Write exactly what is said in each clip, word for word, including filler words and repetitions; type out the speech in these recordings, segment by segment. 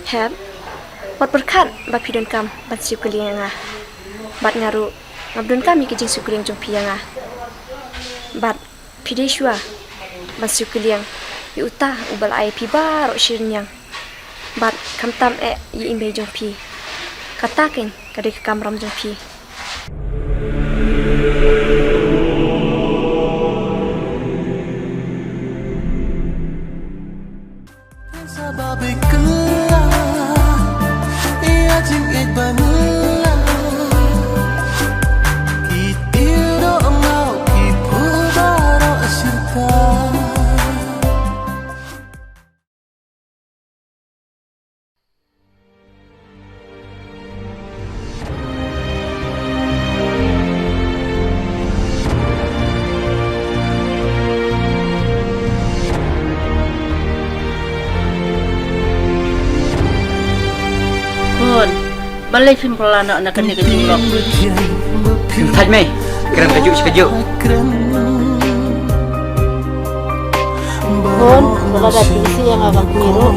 Hep, wat pyrkhat ba phi donkam ban siew kylliang ïa nga. Bad nga ruh ngam donkam ïa ki jingsiew kylliang jong phi ïa nga. Bad phi dei shuwa ban siew kylliang ïa uta uba la ai ïa phi baroh shi rynïeng. Bad khamtam eh ïa i mei jong phi. Kata keiñ ka dei ka kamram jong phi. Khun, balei phim pla noh na kane ka jinglong? Phim thait mei, kren kajuh shi kajuh. Khun, ba la da phi isih ïa nga ka kmie ruh.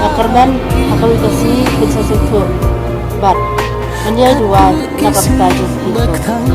Nga kyrmen ha kawei ka sngi phin sa sngewthuh. Bad ngan ïai duwai na ka bynta jong phi khun.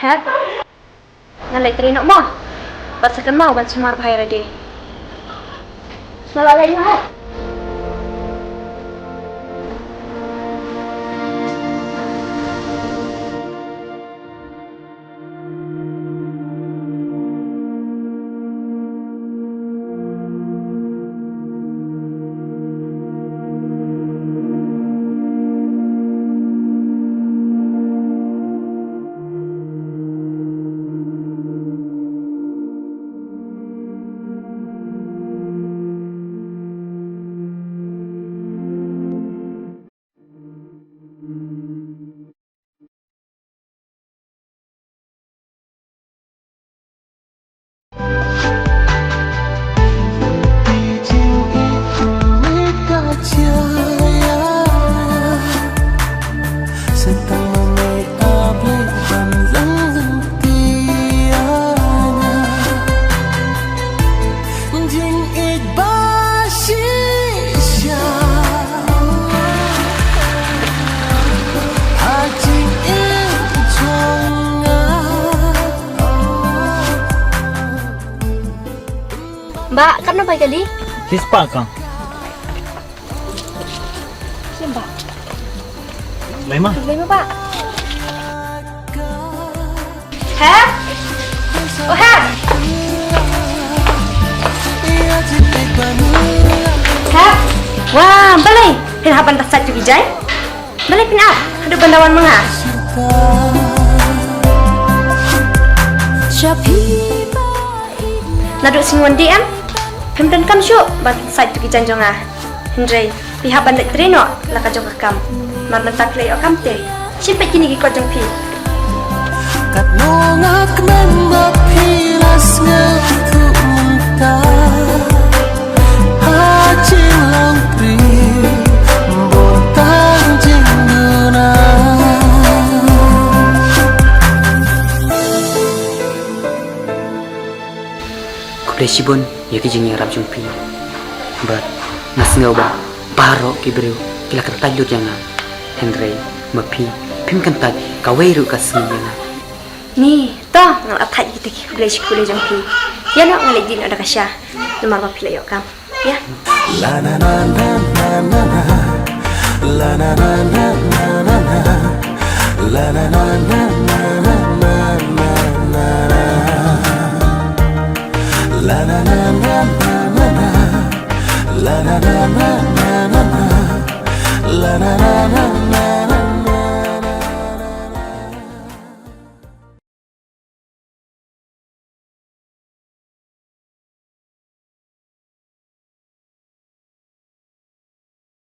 Hep. Ngan leit trei noh mo. Bad sa kynmaw ban sumar bha ïa lade. Nga la leit noh. Ba, katno bai kali? Tis pa kang. Sim ba. Lai ma? Lai ma ba. Hep? Oh, Hep. Hep. Wah, balei? Phin hap ban da sait tu ki jaiñ? Balei phin ap haduh ban da wan ma nga? Naduh sngi wan dih em, phim donkam shuh ban sait tu ki jaiñ jong nga. Hynrei phi hap ban leit trei noh la ka jong ka kam. Namar mynta phi la ïoh kam te, shim peit kine ki kot jong phi. Katno nga kmen ba phi la sngewthuh mynta. Ha jinglong phi bun tang jingduna. Khublei shibun ïa ki jingïarap jong phi. Bad nga sngew ba baroh ki briew ki la kyntait lut ïa nga. Hynrei ma phi phim kyntait kawei ruh ka sngi ïa nga. Ni, to, nga la thait kita ki khublei shi khublei jong phi. Ïa noh, nga leit dih noh da ka sha. Namar ba phi la ïoh kam. Ïa.